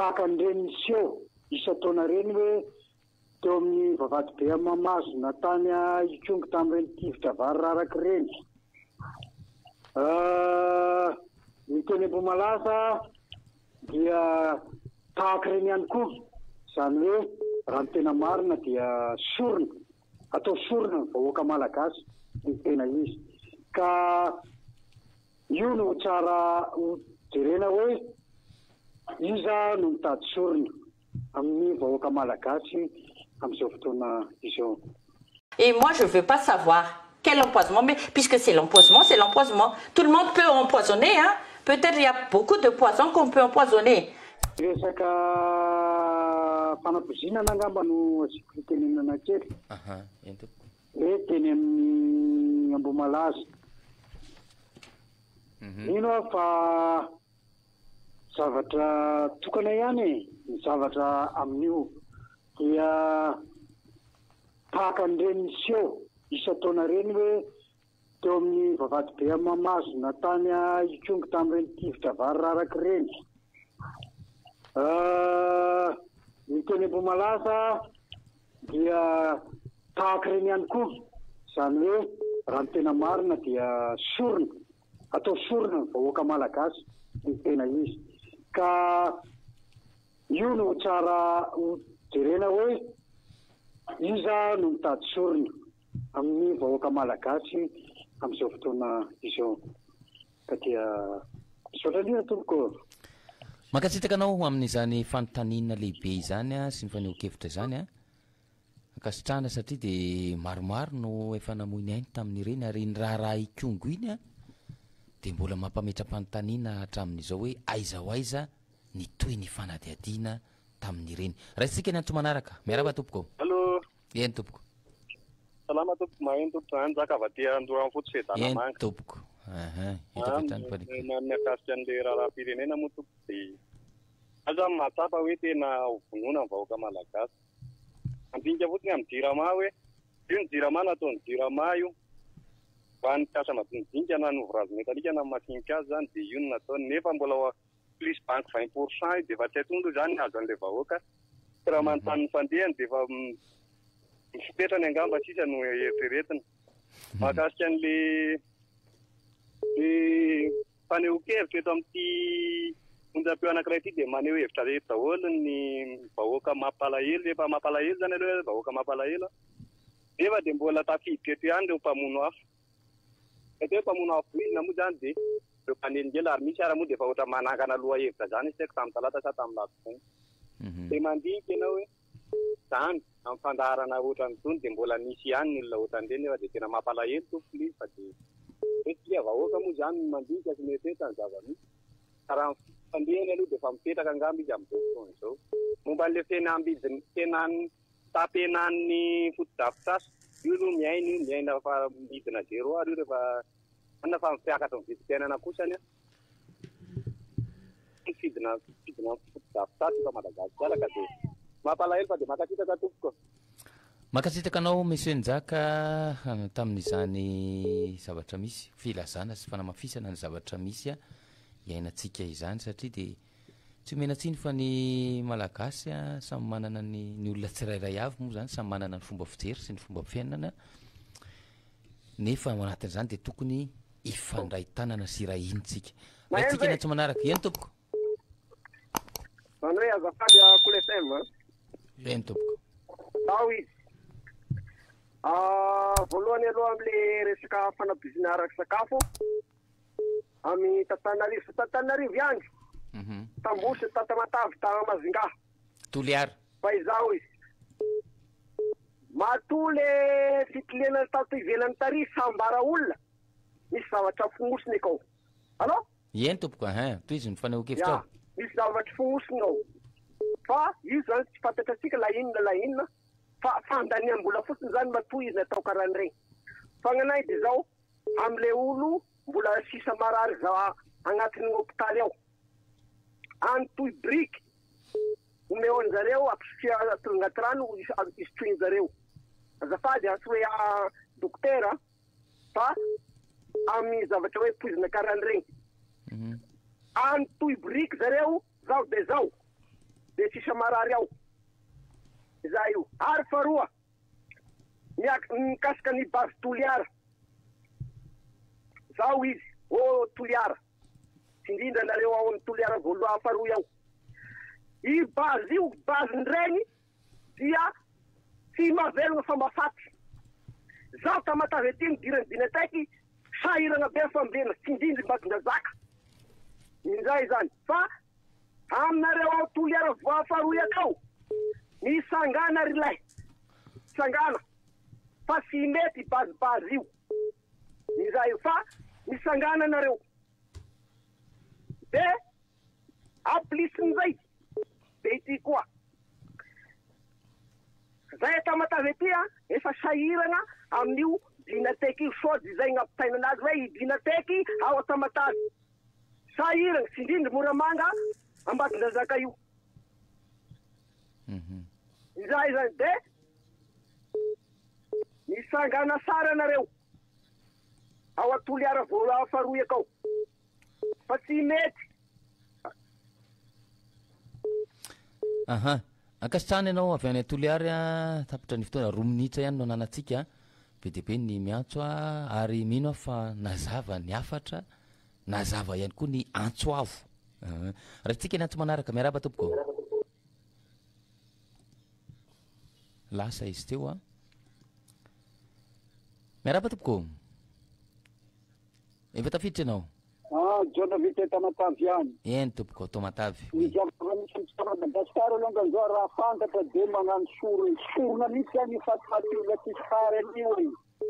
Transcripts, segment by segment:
Tahaka an'ireny miseho isan-taona ireny hoe teo amin'ny vavahadibe Mahamazina tany Ikongo tamin'ireny tifitra vary raraka ireny. Ny teny Ambohimalaza dia tahaka ireny ihany koa, izany hoe raha ny tena marina dia sorona, atao sorona ny vahoaka malagasy ny tena izy. Ka io no tsara ho jerena hoe iza no mitady sorona amin'ny vahoaka malagasy amin'izao fotoana izao. Et moi je veux pas savoir quel empoisonnement mais puisque c'est l'empoisonnement c'est l'empoisonnement tout le monde peut empoisonner hein peut-être il y a beaucoup de poisons qu'on peut empoisonner. Resaka fanapoizinana angamba no asiako fitenenana kely. Aha, eny tompoko. Hoe teny amin'ny Ambohimalaza. Mino aho fa zavatra tokana ihany e, ny zavatra amin'io dia tahaka an'ireny miseho isan-taona ireny hoe teo amin'ny vavahadibe Mahamazina tany Ikongo tamin'ireny tifitra vary raraka ireny. Ny teny Ambohimalaza dia tahaka ireny ihany koa, izany hoe raha ny tena marina dia sorona, atao sorona ny vahoaka malagasy ny tena izy. Ka io no tsara ho jerena hoe iza no mitady sorona amin'ny vahoaka malagasy amin'izao fotoana izao. Ka dia misaotra indrindra tompoko ô. Mankasitraka anao amin'izany fanontaniana lehibe izany sy ny fanehoan-kevitra izany. Ankasitrahana satria dia maromaro no efa namoy ny ainy tamin'ireny ary iny raharaha Ikongo iny dia mbola mampametra-panontaniana hatramin'izao hoe aiza ho aiza ny tohin'ny fanadihadiana tamin'ireny. Raisintsika ny antso manaraka. Miarahaba tompoko. Allo. Eny tompoko. Salama tompoko, maheno tompoko zany za ka avy aty Andoranfotsy Fedanamanga. Eny tompoko. Aha, eto avy hatrany fa ny mikasika an'le raharaham-pirenena moa tompoko dia za zany mahatsapa hoe tena ho vonoina ny vahoaka malagasy. Mandinika fotsiny amin'ny jirama hoe io ny jirama nataon'ny jirama io. Ho an'ny mpiasa madinidinika na ny ouvrage métallique na ny masinika zany dia io no nataony nefa mbola plus banque 20 pour cent io dia efa tsy hay tsony aloha izany ny azo an'ilay vahoaka. Tsy raha manontany ny fandehany dia efa ny fipetrany angamba sisa no eritreretina. Mahakasika an'le le fanehoan-kevitra eto amin'ity onjam-peo anankiray ity dia maneho hevitra rehetra daholo ny vahoaka mampalahelo, efa mampalahelo izany aloha vahoaka mampalahelo nefa dia mbola tafiditra eto ihany ireo mpamono afo. Satria hoe mpamono afo voizina moa izany dia ireo mpanelingelina ary misy ara moa dia efa ohatra manangana lohahevitra izany izy tsy haiko tamin'ny talata sa tamin'ny alatsinainy. Dia mandinika ianao hoe izany amin'ny fandaharana ohatran'itony dia mbola nisy ihany ny olona ohatran'ireny nefa dia tena mampalahelo tompoko ilay izy fa dia hoe tsia vahoaka moa izany no mandinika sy mieritreritra ny zava-misy. Fa raha ny fandehany aloha dia efa mipetraka angamba izy amin'izao fotoana izao. Momba an'ilay fihenam-bidin'ny fihenan'ny Tapenan'ny fotodrafitrasa. Io aloha miaina io, miaina fa midina zéro ary io rehefa anona fa miakatra ny vidim-piainana kosa ny fidina fidina fotodrafitrasa eto Madagasikara ka dia mampalahelo fa dia mankasitraka tompoko. Mankasitraka anao Monsieur Njaka tamin'izany zavatra misy, filazana sy fanamafisana ny zavatra misy iainantsika izany satria dia Tsy omena tsiny fa ny Malagasy samy manana ny ny olona tsirairay avy moa zany samy manana ny fomba fijery sy ny fomba fiainana nefa ao anatin'izany dia tokony hifandray tanana sy hiray hina tsika. Raintsika ny antso manaraka. Eny tompoko. Zany hoe azafady a Cool FM a. Eny tompoko. Ao izy. Voalohany aloha amle resaka fanabizina araka sakafo. Amin'ny Tantanarivo sy Tantanarivo ihany. Tamboho sy Tamatave ta Majunga. Toliara. Fa izao izy. Matoa le fitiliana tato ivelany tary sambara olona, misy zavatra fonosiny akao. Allo? Eny tompoko, ahin, tohizo ny fanehoan-kevitrao. Ya, misy zavatra fonosiny ao. Fa io zany tsy fantatra antsika la inona la inona, fa fandaniam-bola fotsiny zany matoa izy natao karahan'ireny. Fa ny anay dia izao, amle olo mbola sisa marary za agnatin'ny hopitaly ao any toy briky omeo anjareo ampisia agnaty rano isotroinjareo azafady antsoy dokotera fa amin'ny zavatra hoe poizina karan'iregny any toy briky zareo zao de zao. dia tsisy marary ao. Izay io. Ary faharoa, mikasika ny base Toliara. Zao izy, ô Toliara, indrindra nareo ao amin'ny Toliara voalohany faharoa ao. Io base io, base-n'ireny dia tsy mahavelona fa mahafaty. Zaho Tamatave aty nidiran'ny Dynatec, sahirana be ny fambolena, tsy indrindra Ambatondrazaka indray izany fa Aminareo ao Toliara voa faharoy akao, misangana ry lahy, mitsangana fa tsy mety base base io izay fa misangana nareo de en plus n'izay de ity koa zay a Tamatave aty a efa sahirana amin'io Dynatec io sao de izay gn'ampitaina anazy hoe i Dynatec ao a Tamatave. Sahirana sy indrindra Moramanga Ambatondrazaka io. Izay izany de misangana sary anareo ao a Toliara voalohany faharoa akao fa tsy mety. Aha. Ankasitrahana ianao avy any Toliary a, tapitra ny fotoana, 2 minitra ihany no ananantsika, be dia be ny miantso a, ary mino aho fa nazava ny hafatra, nazava ihany koa ny antso avo. Raisitsika ny antso manaraka, miarahaba tompoko. Lasa izy teo a. Miarahaba tompoko. Efa tafiditra ianao. Ah, Jaona vita Tamatave ihany. Eny tompoko, Tamatave. Ny zava-misy amintsika Madagasikara alongany zao raha fantatra dia magnano sorona, sorona mihitsy zany io fatifaty olona tsisy farany io e.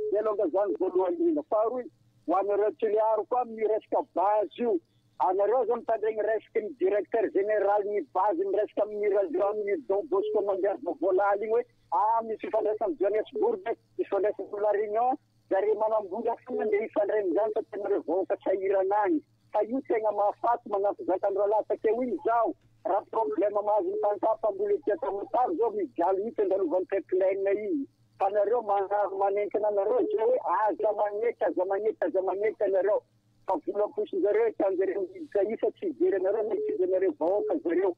Zay alonga zany voalohany indrindra. Faharoa, ho anareo Toliary koa amin'ny resaka base io, anareo zao mitandregny resaky ny directeur général ny base miresaka amin'ny radio amin'ny Don Bosco mandeha vaovao laly igny hoe ah misy fifandraisana amin'i Johannesburg, misy fifandraisana amin'i La Réunion, Zareo manambola foana ndeha hifandray amin'izany fa tena reo vahoaka sahirana agny. Fa io tegna mahafaty manampy zakan'ny rahalahy takeo igny zaho raha problème mahazo ny tantsaha mpamboly aty Tamatave zao mijaly mihitsy andalovan'ny pipeline igny. Fa nareo manary manentana anareo zay hoe aza magneky aza magneky aza magneky anareo fa vola am-posinjareo etanjareo miditra io fa tsy hijery anareo na hijery anareo vahoaka zareo.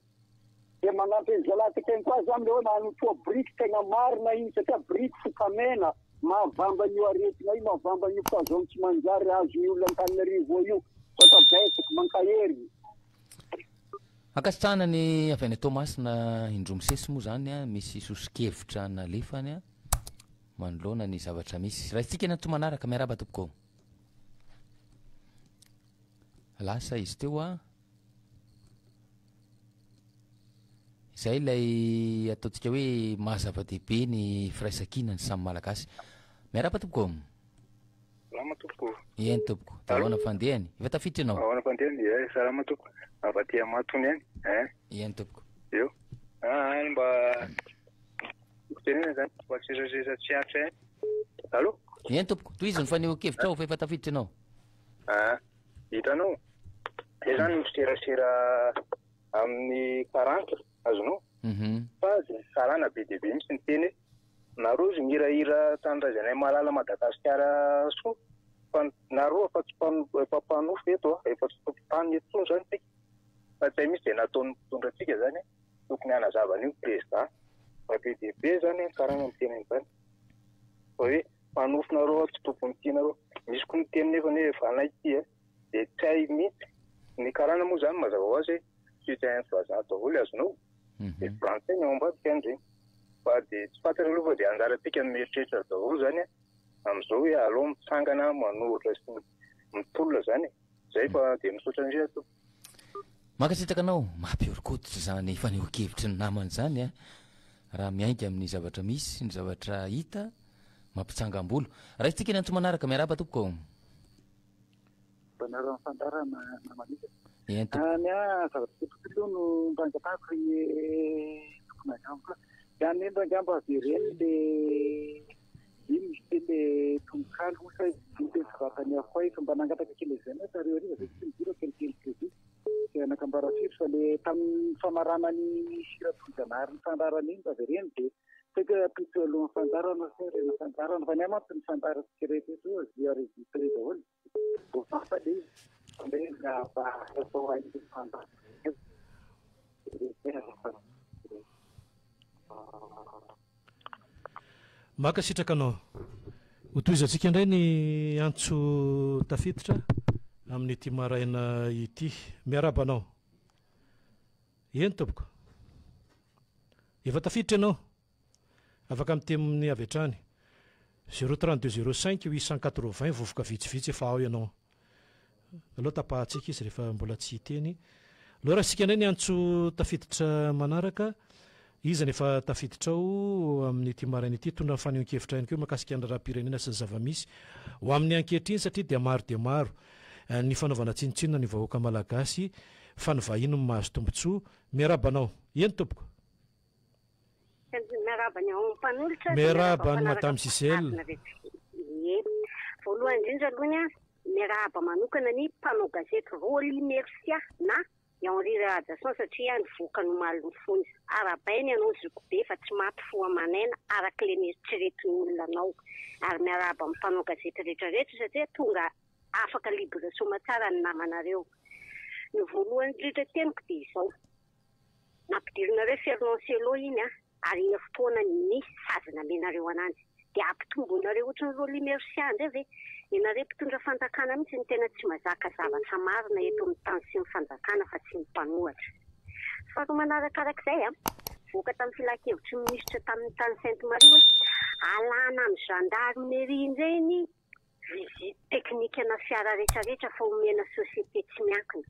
Dia manampy an'i zalahy Tekeny koa aza aminy hoe manotoa biriky tegna marina igny satria biriky fokamena mahavamba an'io aretina io, mahavamba an'io poison tsy manjary azon'ny olona Antananarivo io. Misaotra betsaka, mankahery. Ankasitrahana ny avy any Toamasina indroa misesy moa izany a, misy soso-kevitra nalefany a, manoloana ny zavatra misy. Raisintsika ny antso manaraka, miarahaba tompoko. Lasa izy teo a. Izay ilay ataontsika hoe maha zava-dehibe ny firaisankina ny samy Malagasy. Miarahaba tompoko. Salama tompoko. Eny tompoko. Dia ahoana fandehany? Efa tafiditra ianao? Ahoana fandehany? Eh, salama tompoko. Avy aty Amatony any. Eh. Eny tompoko. Eo. Ah, any mba tenena zany mba sesasesa tsy atra ihany. Allô? Eny tompoko. Tohizo ny fanehoan-kevitrao fa efa tafiditra ianao. Ah. Hitanao? Zay zany miserasera amin'ny karana, azonao? Fa dia ny karana be dia be mihitsy niteny hoe nareo izy mihirahira tanindrazanay malala Madagasikara soa fa nareo efa tsy efa mpanofy eto a, efa tsy tompon-tany eto intsony zany tsika. Fa tsy hay mihitsy izay nataon'ny mpitondra antsika zany, tokony hanazava an'io ny président. Fa be dia be zany ny karana miteny an'izany. Fa hoe Mpanofy nareo aho tsy tompony ity nareo. Misy koa miteny nefa hoe efa anay ity a. Dia tsy hay mihitsy. Ny karana moa izany mazava ho azy hoe soutien vazaha daholo azonao. Dia frantsay ny ao ambadika any ireny. Fa dia tsy fantatra aloha fa dia anjarantsika ny mieritreritra daholo izany a. Amin'izao hoe aleo mitsangana manohitra sy mitolona izany e. Izay fa dia misaotra indrindra tompoko. Mankasitraka anao, mampihoron-koditra izany fanehoan-kevitry ny namana izany a! Raha miainga amin'ny zavatra misy sy ny zavatra hita, mampitsangam-bolo. Raisintsika ny antso manaraka, miarahaba tompoko. Mpanara ny fandaharana namana isany. Eny tompoko. Ah, ny ahy zavatra tsotra aloha no mba angatahako ry tompon'angamba. Ny ahy mba angamba avereno le iny misy teny le tononkalo moa sa iny teny soratan'i Afoay fa mba nangataka kely izay moa tary hariva zay tsy nidira kelikely crédit. Tsy anakambara firy fa le tamin'ny famarana ny hira Tojanahary ny fandaharana iny mba avereno dia tsy haiko hoe ampitso alohan'ny fandaharana sa aorian'ny fandaharana fa ny ahy mantsy ny fandaharantsika rehetra eto io enregistré daholo. Voafafa le izy fa mba atao hain'ny fandaharana. Mankasitraka anao. Hotohizantsika indray ny antso tafiditra amin'ity maraina ity. Miarahaba anao. Eny tompoko. Efa tafiditra ianao. Afaka miteny avy hatrany. 0 32 05 880 vovoka vitsivitsy efa ao ianao. Aleo tapahantsika izy rehefa mbola tsy hiteny. Aleo raisika indray ny antso tafiditra manaraka. Iza no efa tafiditra ao amin'ity maraina ity? Hitondra ny fanehoan-kevitra ihany koa mahakasika ny raharaham-pirenena sy ny zava-misy ho amin'ny ankehitriny satria dia maro dia maro ny fanaovana tsinontsinona ny vahoaka malagasy fa ny vahiny no mahazo tombontsoa. Miarahaba anao. Eny tompoko. Miarahaba ny ao mpanolotra. Miarahaba an'i Madame Gisèle. Ie. Voalohany indrindra aloha ny miarahaba manokana ny mpanao gazety Rolly Mercia na i Henri Rahajason satria nivoaka ny omaly ny fonja. Arahabaina ianao zokibe fa tsy maty fo aman'aina araka ilay nieritreretin'ny olona anao. Ary miarahaba amin'ny mpanao gazety rehetrarehetra satria tonga afaka libre soamatsara ny namanareo. Ny voalohany indrindra teniko dia izao. Nampidirinareo Fernand Cello iny an, ary herintaona ny sazy namenareo ananjy. Dia ampitombonareo ohatran'ny Rolly Mercia indray ve? Ianareo mpitondra fanjakana mihitsy no tena tsy mazaka zavatra marina eto amin'ny tany sy ny fanjakana fa tsy ny mpanohatra. Faharoa manarakarak'izay an, voaka tamin'ny filankevitry ny minisitra tamin'ny tany Sainte Marie hoe alana amin'ny gendarmerie indray ny visite teknika-na fiara rehetrarehetra fa omena société tsy miankina.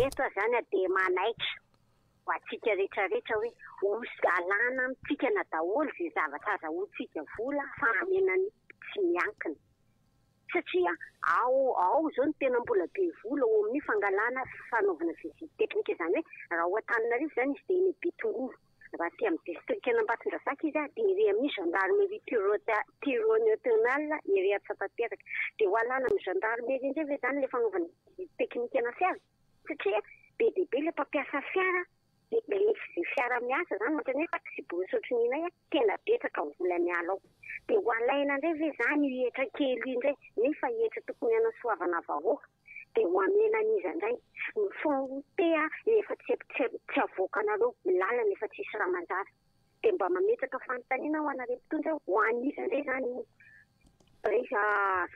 Eto aho zany dia manaitra ho antsika rehetra rehetra hoe osy alana amintsika na daholo izay zavatra azahoantsika vola fa amena ny tsy miankina. Satria ao ao izao no tena mbola be vola ao amin'ny fangalana fanaovana visite technique izany hoe raha ao Antananarivo izany izy dia eny Betongolo, raha aty amin'ny distrikan'Ambatondrazaka izy dia ery amin'ny gendarmerie territoriale ery Antsatateraka. Dia ho alana amin'ny gendarmerie indray ve izany ilay fanaovana visite technique-na fiara? Satria be dia be ilay mpampiasa fiara dia ilay fiara miasa izany ohatran'ny hoe taxi-brousse ohatran'ny inay tena betsaka ny vola miala ao. Dia ho alaina indray ve izany io hetra kely io indray nefa hetra tokony hanasoavana vahoaka dia ho amena an'iza indray? Ny fonds route efa tsy tsy avoakanareo, ny lalana efa tsisy raha manjary. Dia mba mametraka fanontaniana ho anareo mpitondra hoe ho an'iza indray izany io rehefa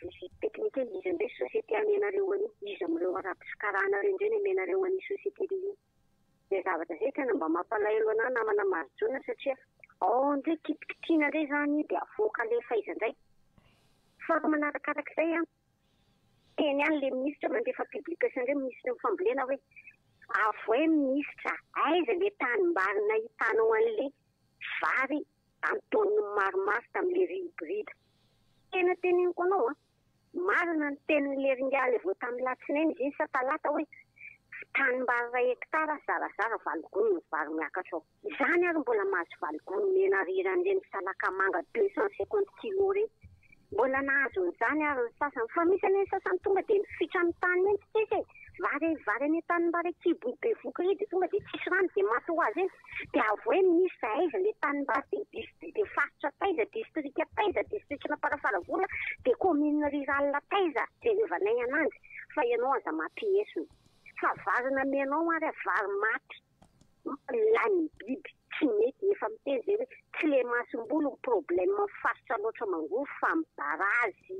visite technique io, iza indray société amenareo an'io, iza amin'ireo arabo sy karana ireo indray no amenareo an'io société io? Izay zavatra izay tena mba mampalahelo anah namana Marijaona satria ao indray kitikitiana indray izany io dia avoaka alefa aiza indray. Faharoa manarakarak'izay an, teny ihany ilay minisitra mandefa publication indray minisitry ny fambolena hoe avoay minisitra aiza ilay tanimbary nahitanao an'ilay vary an-taoniny maromaro tamin'ilay riz hybride. Tena teneniko anao an, Marina ny tenin'i Leringahy ilay vao tamin'ny latsinainy izy iny sa talata hoe tanimbary iray hektara zarazara valo gony ny vary miakatra ao. Izany ary mbola mahazo valo gony mena riran'ireny salakamanga 250 kilos ireny. Mbola nahazo an'izany ary ny sasany. Fa misy anie ny sasany tonga dia mifitra amin'ny tany mihitsy tsisy e! Vary vary any an-tanimbary an-kibon'ny bevohoka io dia tonga dia tsisy rano dia maty ho azy eny. Dia avoay minisitra aiza le tanimbary dia dis dia faritra taiza distrika taiza distrikan'Amparafaravola dia commune rurale taiza jerevanay ananjy fa ianao aza mampiesona fa vary namenao ary a vary maty lany biby tsy mety efa miteny zay hoe tsy le masomboly ny problème faritra loatra mangovo fa ny barazy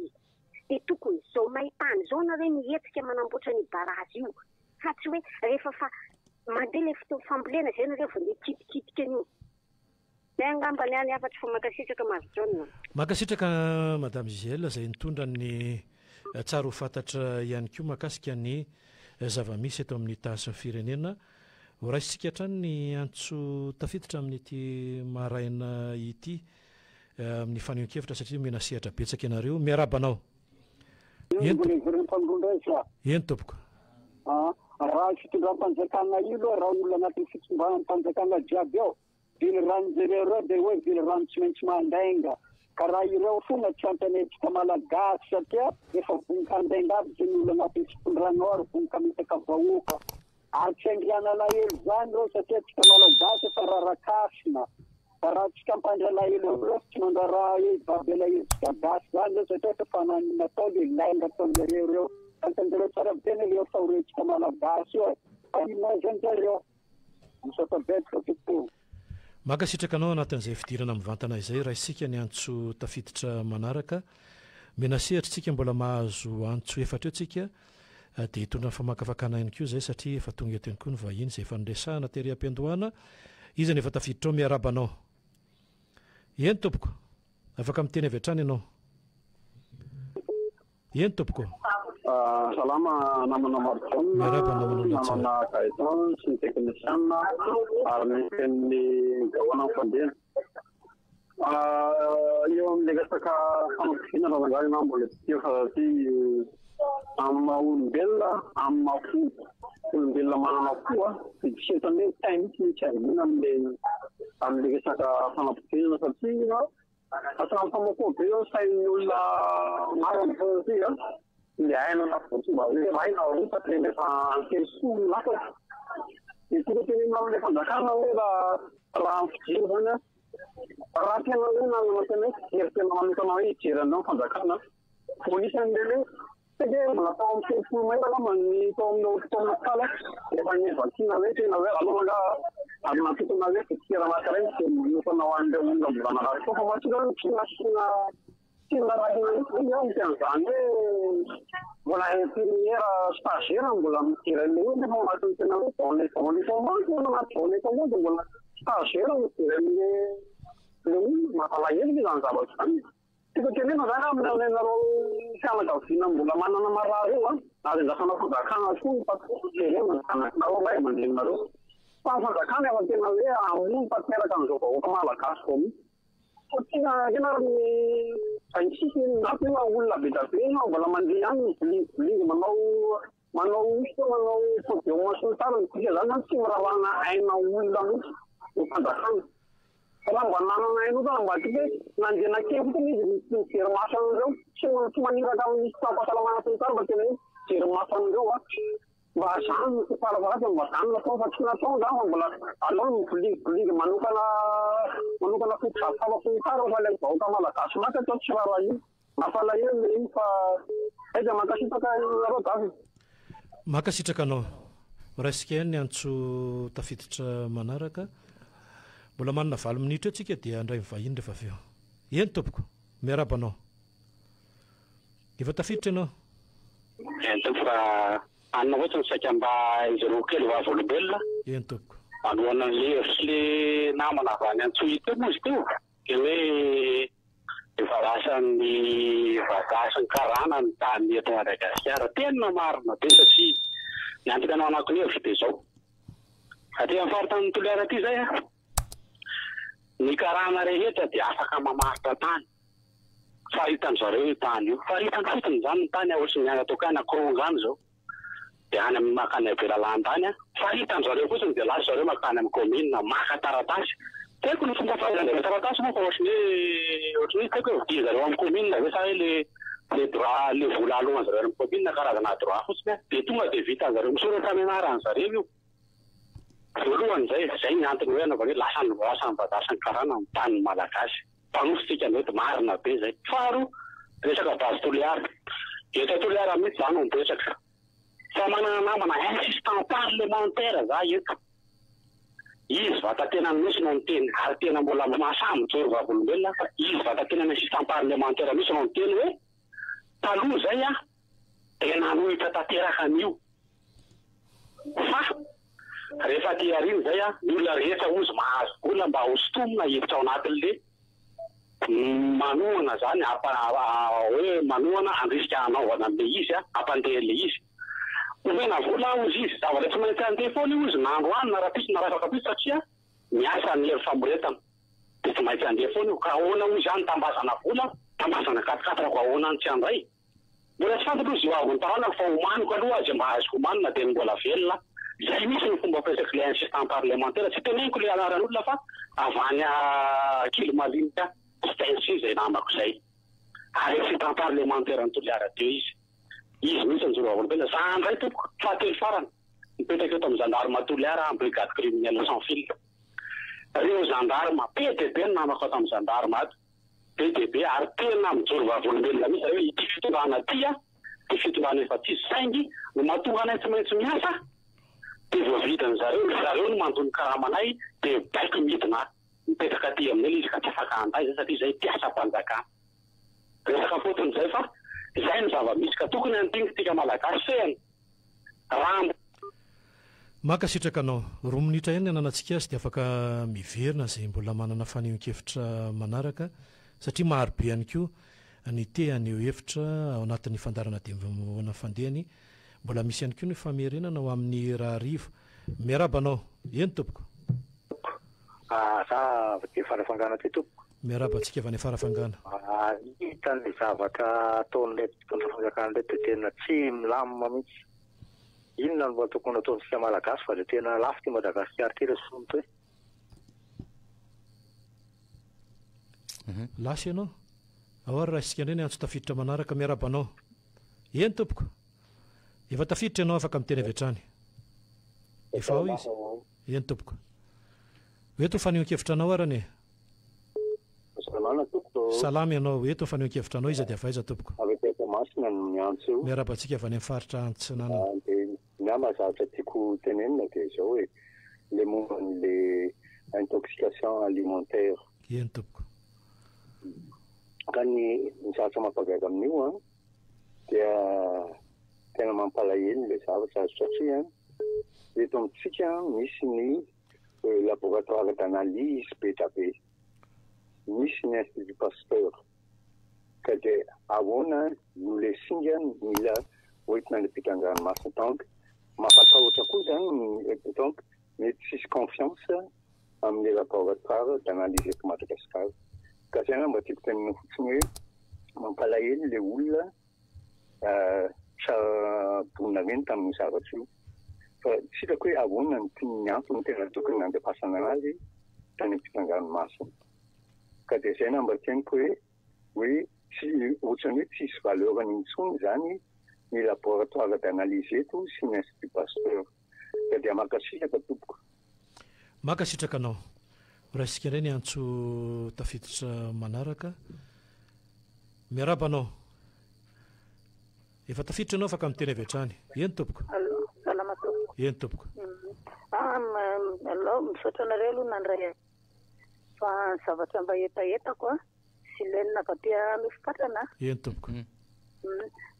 dia tokony zao maitany zao nareo mihetsika manamboatra ny barazy io Fa tsy hoe rehefa fa mandeha ilay fotoana fambolena izay nareo vao ndeha hikitikitika an'io. Zay angamba ny ahy ny hafatro fa mankasitraka Marijaona. Mankasitraka Madame Gisèle izay nitondra ny tsara ho fantatra ihany koa mahakasika ny zava-misy eto amin'ny tany sy ny firenena. Ho raisintsika hatrany ny antso tafiditra amin'ity maraina ity amin'ny fanehoan-kevitra satria omena sehatra betsaka ianareo. Miarahaba anao. Eny mbola hiverina mpandroa indray za. Eny tompoko. Ah, raha fitondram-panjakana io aloha raha olona anatin'ny fitondram-panjakana jiaby ao, veliranonjereo ireo dia hoe velirano tsy maintsy mandainga. Ka raha ireo foana tsy ampy anetsika malagasy satria efa vonon-kandainga aby izay ny olona anatin'ny fitondrana ao ary vonon-kamitaka vahoaka. Ary tsy andrianalahelo zany reo satria tsika malagasy efa rarakasina fa raha tsika ampandry alahelo amreo tsy mandraraha hoe hibaby alahelo tsika gasy zany reo satria efa fananiny natao le lainga ataonjareo reo fantanjareo tsara be anie le fahorentsika malagasy io e fa inona zany zareo misaotra betsaka tompoko. Mankasitraka anao anatin'izay fidirana mivantana izay. Raisintsika ny antso tafiditra manaraka. Mena sehatra isika mbola mahazo antso efatra eo tsika dia hitondra ny famakafakana ihany koa izay satria efa tonga eto ihany koa ny vahiny izay efa noresahana tery am-piandohana. Iza no efa tafiditra ao? Miarahaba anao. Eny tompoko. Afaka miteny avy hatrany ianao. Eny tompoko. Salama namana Marijaona, Miarahaba namana Olatsara. namana Gaëtan sy ny teknisiana ary ny tenin'ny Gaona ny fandehana. Eo amin'ilay resaka fanampiana raha na mbola tsy teo fa satria amin'ny maha olombelona, amin'ny maha fo, olombelona manana fo dia tsy ohatran'ny hoe tay mihitsy ny tsy ahiana amin'ilay amin'ilay resaka fanampiana satria Hatramin'ny Famokoa be eo sain'ny olona maro amin'izao ity an, ny aina anaty tsy mba hoe iray na roa fa tena efa an-telopolo no latsaka. Dia tokony tenenina amin'ilay fanjakana hoe raha raha ny fijery izany an, raha tena hoe nanana tena hoe fijery tena manokana hoe hijery an'ireo ny fanjakana, vao nisy an'ireny hoe Saingy mbola tao amin'ny 30 mai angamba ny tao amin'ny hôpitaly Makala efa novakiana hoe tena hoe aleo angaha ary natokana hoe dokotera anankiray no tena manokana ho an'ireo olona mbola narary tao fa mantsy ireo tsy nasiana tsy narahina mihitsy ve ny dikan'izany hoe mbola infirmière stagiaire no mbola mijery an'ilay olona nefa ao anatin'ny tena hoe dans les dans les coma tena anaty dans les coma dia mbola stagiaire no mijery an'ilay olona mampalahelo ve izany zavatra izany. Tiako tenenina zany amin'ny anareo fianakaviana mbola manana marary eo an, ary andrasana fanjakana koa ny mpampioso jereo ny zanakinareo ray aman-dreninareo. Fa ny fanjakana efa tena hoe hamono tanteraka an'izao vahoaka malagasy izao mihitsy. Fa tena tena ary ny 26 ny io olona be dia be mbola mandeha ihany mibolingibolingy manao Manao hosoka, manao podium sy ny tariny, dika zany zany tsy mirarana aina olona mihitsy ny fanjakana. Fa raha mba nanana aina olona mba tsy hoe nandeha nankeny fotsiny izy tsy nijery maso an'ireo, tsy tsy maniraka amin'ny minisitram-pahasalamana sy ny tariny fa tena hoe mijery maso an'ireo an. Mba zany no farafahakeliny mba zany no natao fa tsy natao zany fa mbola aleo ny mibolingibolingy manokana manokana fotodrafitrasa sy ny tariny fa ilay vahoaka malagasy maty atao tsy raharahiana. Mampalahelo le iny fa aiza mankasitraka anareo Dave. Mankasitraka anao. Raisika ihany ny antso tafiditra manaraka. Mbola manana valo minitra eo tsika dia handray ny vahiny rehefa avy eo. Eny tompoko. Miarahaba anao. Efa tafiditra ianao. Eny tompoko fa anona fotsiny saika mba izy roa kely vavolombelona. Eny tompoko. Manohana an'le hevitry le namana avy any Antsohihy teo moa izy teo. Dia hoe efa lasan'ny vazaha sy ny karana ny tany eto Madagasikara. Tena marina be satria ny antony anohanako ny hevitro dia izao. Aty amin'ny faritanin'i Toliara aty izay an, ny karana rehetra dia afaka mamaritra tany. Faritan-dry zareo io tany io. Faritany fotsiny izany ny tany ohatry ny any Tokana, Koronga any izao. Dia any amin'ny makany Belalanda any an, faritan-dry zareo fotsiny dia lasa zareo makany amin'ny commune maka taratasy. Tsy haiko ny fomba fahaizan-dry zareo taratasy moa fa ohatry ny hoe ohatry ny hoe tsy haiko hoe vidian-dry zareo amin'ny commune ve sa hoe le le droit le vola aloan-dry zareo any amin'ny commune karazana droit fotsiny an, dia tonga dia vitan-dry zareo misoratra amin'ny anaran-dry zareo io. Voalohany izay, izay ny antony hoe anaovana hoe lasan'ny lasan'ny vazaha sy ny karana ny tanin'ny malagasy. Mpanosy tsika mety marina be zay. Faharoa, resaka base Toliara. Eto Toliara mihitsy za no mipetraka. Fa manana namana insistant parlementaire za eto. Izy vatatenany mihitsy no niteny ary tena mbola mahasahy mijoro vavolombelona aho fa izy vatatenany insistant parlementaire mihitsy no niteny hoe taloha zay aho dia nanohitra tanteraka an'io. Fa rehefa aty aoriana izay an, ny olona rehetra hozy mahazo vola mba ho sintomina hiditra ao anatin'le manohana zany hampa hoe manohana handrisika hanaovana an'le izy an, hampandeha an'le izy. Omena vola hozy izy, zavatra tsy maintsy handeha foana io hozy na androany na rahampitso na rahafakampitso satria miasa ny hery famoretana dia tsy maintsy handeha foana io. Ka ahoana hozy an, tambazana vola, tambazana quatre quatre ko ahoana no tsy handray? Mbola tsy fantatro izy io avy ny taranako fa omaniko aloha azy mba azoko omanina dia ny mbola velona. Izay mihitsy no fomba firesak'ilay ilay insistant parlementaire. Tsy teneniko ilay anaran'olona fa avy any Ankilimalinika Stensy izay namako izay. Ary insistant parlementaire an'i Toliara teo izy. Izy mihitsy no joro vavolombelona. Za indray tompoko, fahatelo farany, mipetraka eto amin'ny gendarme Toliara aho, brigade criminelle sans fil. Ireo gendarme, be dia be ny namako ato amin'ny gendarme ato. Be dia be ary tena mijoro vavolombelona mihitsy zareo hoe ity fitondrana ity a dia fitondrana efa tsy izy saingy ny mahatonga anay tsy maintsy miasa dia voavidin zareo, ry zareo no mandoa ny karamanay dia baiko midina. Mipetraka aty aminay ilay izy ka tsy afaka handà izay satria izay mpiasam-panjakana. Resaka fotsiny izay fa izay no zava-misy ka tokony handinika isika Malagasy fehiny raha mbola. Mankasitraka anao. Roa minitra ihany ny ananantsika azy dia afaka miverina izay mbola manana fanehoan-kevitra manaraka satria maro be ihany koa ny te haneho hevitra ao anatin'ny fandaharana Dimy fandehany. Mbola misy ihany koa ny famerenana ho amin'ny rahariva. Miarahaba anao. Eny tompoko. Ah, za avy aty Farafangana aty tompoko. Miarahaba antsika avy any Farafangana. Ah, hita ny zavatra ataon'ireto mpitondra fanjakana ireto dia tena tsy milamina mihitsy. Inona no mba tokony ataontsika Malagasy fa dia tena lafo ity Madagasikara ity raha soa mitohy. Lasa ianao? Ao ary raisitsika indray ny antso tafiditra manaraka. Miarahaba anao. Eny tompoko. Efa tafiditra ianao afaka miteny avy hatrany. Efa ao izy. Eny tompoko. Ho eto ny fanehoan-kevitra anao arany e. Salamana tompoko. Salama ianao. Eto ny fanehoan-kevitra anao iza dia avy aiza tompoko. Avy aty Toamasina no miantso eo. Miarahaba antsika avy any amin'ny faritra Antsinanana. Dia ny ahy mahazatra tiako tenenina dia izao e, le momba an'le intoxication alimentaire. Eny tompoko. Ka ny ny zavatra mampagaga amin'io an, dia tena mampalahelo ilay zavatra satria eto amintsika misy ny laboratoire d'analyse be da be, misy ny institut Pasteur, ka dia ahoana no le singa mila hoentina any ampitan-dranomasina, donc mampatahotra koa zany donc mety tsisy confiance amin'ny laboratoire d'analyse eto Madagasikara. Ka zay angamba tiako tenenina fotsiny hoe mampalahelo le olona tsaboina reny tamin'io zavatra io. Fa tsy hitako hoe ahoana ny tian'ny antony tena tokony nandefasana anazy tany ampitan-dranomasina. Ka dia zay angamba teniko hoe hoe tsy ohatran'ny hoe tsisy valeur-ny intsony izany ny laboratoire d'analyse eto sy ny institut Pasteur. Ka dia mankasitraka tompoko. Mankasitraka anao. Horaisitsika indray ny antso tafiditra manaraka. Miarahaba anao. Efa tafiditra ianao afaka miteny avy hatrany. Eny tompoko. Allo, salama tompoko. Eny tompoko. Ah, allo, misaotra anareo aloha nandray ahy. Fa ny zavatra mba hetahetako an, Silène avy aty Anosipatrana an. Eny tompoko.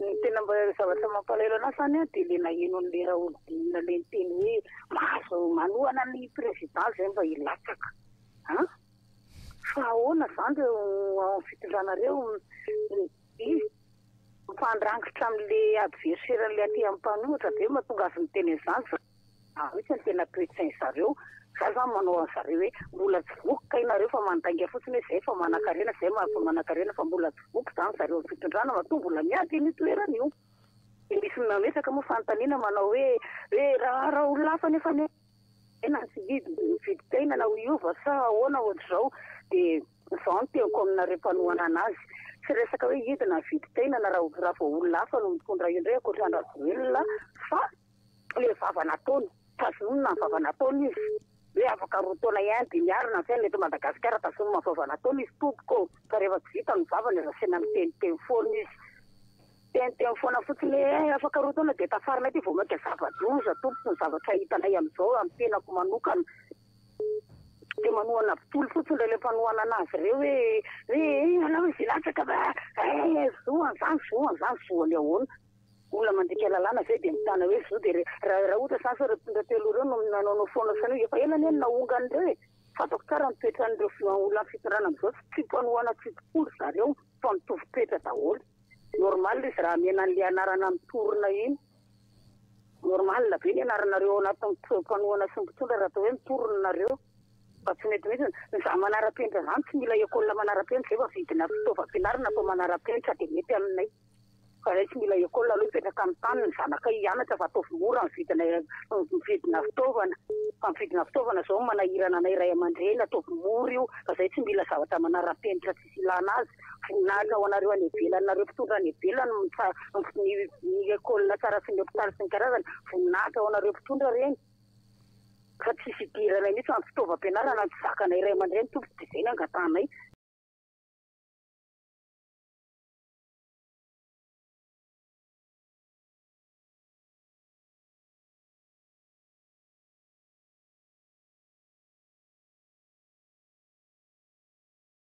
Ny tena mba zavatra mampalahelo anahy zany an, dia le naheno an'le Raholdina le niteny hoe mahazo manohana ny président zay mba hilatsaka an! Fa ahoana zany reo ao amin'ny fitondrana reo izy mifandrangitra amin'le adversaire an'le aty amin'ny mpanohitra ve mahatonga azy miteny an'izany za mihitsy ny tena toe-tsain zareo za zany manao an'zareo hoe mbola tsy voky kay nareo fa mandainga fotsiny hoe zay fa manankarena zay fa manankarena fa mbola tsy voky zany zareo amin'ny fitondrana matoa mbola miady an'io toerana io de misy mametraka moa fanontaniana manao hoe hoe raha raha olona hafa nefa ny na tsy hividy ny vidim-piainana ho hiova sa ahoana ohatr'izao dia izao no teniko aminareo mpanohana anazy tsy resaka hoe hidina ny vidim-piainana raha raha vao olona hafa no mitondra io indray ankoatra an-dRajoelina fa le vava nataony tazomina ny vava nataony izy hoe afaka roa taona ihany dia miarina ny fiainana eto Madagasikara tazomina ny vava nataony izy tompoko ô fa rehefa tsy vita ny vavany aza asiana miteniteny foana izy miteniteny foana fotsiny hoe eh afaka roa taona dia tafarina ity vao mainka zava-doza tompoko ny zavatra hitanay amin'izao amin'ny tenako manokana dia manohana mpitoly fotsiny ireo ilay mpanohana anazy ireo hoe hoe eh alao izy hilatsaka fa eh zo an'izany zo an'izany zoany ahoana Olona mandika lalàna ve dia mitana hoe zo dia raha raha ohatra izany sao ireo mpitondra teo aloha ireo no nanaonao foana saina io efa ela anie no naongana ireo e! Fantako tsara ny toetran'ireo olona amin'ny fitondrana amin'izao tsy tsy mpanohana tsy mpikomy ry zareo fa mitovy toetra daholo. Normal izy raha hamena an'ilay anarana mitorona iny. Normal be ny anaranareo ao anatin'ny mpanohana sy ny mpitondra raha atao hoe mitorona nareo. Fa tsy mety mihitsy. Ny za manara-penitra zany tsy mila école manara-penitra zay fa vidina fitaovam-pianarana atao manara-penitra dia mety aminay. Fa zay tsy mila école aloha hipetraka amin'ny tany ny zanakay hianatra fa ataovy mora ny vidina ny vidina fitaovana fa ny vidina fitaovana zao no manahirana anay ray aman-dreny ataovy mora io fa zay tsy mila zavatra manara-penitra tsisy ilana azy voninahitra ho anareo any ivelany nareo mpitondra any ivelany ny ny école tsara sy ny hôpital sy ny karazany voninahitra ho anareo mpitondra reny fa tsisy idiranay mihitsy fa ny fitaovam-pianarana no tsy zakanay ray aman-dreny tompoko dia zay ny angatahanay.